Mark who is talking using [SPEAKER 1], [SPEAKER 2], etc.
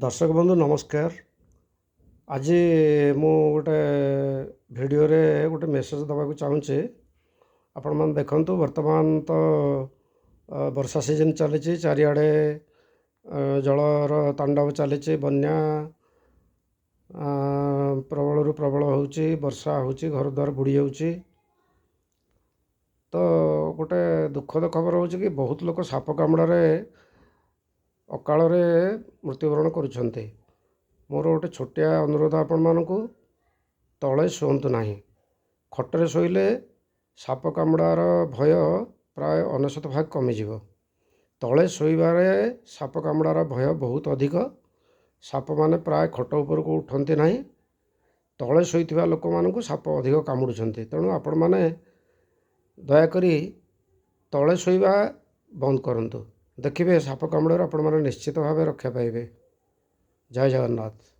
[SPEAKER 1] ଦର୍ଶକ ବନ୍ଧୁ, ନମସ୍କାର। ଆଜି ମୁଁ ଗୋଟେ ଭିଡ଼ିଓରେ ଗୋଟେ ମେସେଜ୍ ଦେବାକୁ ଚାହୁଁଛି। ଆପଣମାନେ ଦେଖନ୍ତୁ, ବର୍ତ୍ତମାନ ତ ବର୍ଷା ସିଜନ୍ ଚାଲିଛି, ଚାରିଆଡ଼େ ଜଳର ତାଣ୍ଡବ ଚାଲିଛି, ବନ୍ୟା ପ୍ରବଳରୁ ପ୍ରବଳ ହେଉଛି, ବର୍ଷା ହେଉଛି, ଘର ଦ୍ୱାର ବୁଡ଼ି ଯାଉଛି। ତ ଗୋଟେ ଦୁଃଖଦ ଖବର ହେଉଛି କି ବହୁତ ଲୋକ ସାପ କାମୁଡ଼ାରେ ଅକାଳରେ ମୃତ୍ୟୁବରଣ କରୁଛନ୍ତି। ମୋର ଗୋଟେ ଛୋଟିଆ ଅନୁରୋଧ ଆପଣମାନଙ୍କୁ, ତଳେ ଶୁଅନ୍ତୁ ନାହିଁ। ଖଟରେ ଶୋଇଲେ ସାପ କାମୁଡ଼ାର ଭୟ ପ୍ରାୟ 99 ଭାଗ କମିଯିବ। ତଳେ ଶୋଇବାରେ ସାପ କାମୁଡ଼ାର ଭୟ ବହୁତ ଅଧିକ। ସାପମାନେ ପ୍ରାୟ ଖଟ ଉପରକୁ ଉଠନ୍ତି ନାହିଁ। ତଳେ ଶୋଇଥିବା ଲୋକମାନଙ୍କୁ ସାପ ଅଧିକ କାମୁଡ଼ୁଛନ୍ତି। ତେଣୁ ଆପଣମାନେ ଦୟାକରି ତଳେ ଶୋଇବା ବନ୍ଦ କରନ୍ତୁ। ଦେଖିବେ, ସାପ କାମୁଡ଼ାରୁ ଆପଣମାନେ ନିଶ୍ଚିତ ଭାବେ ରକ୍ଷା ପାଇବେ। ଜୟ ଜଗନ୍ନାଥ।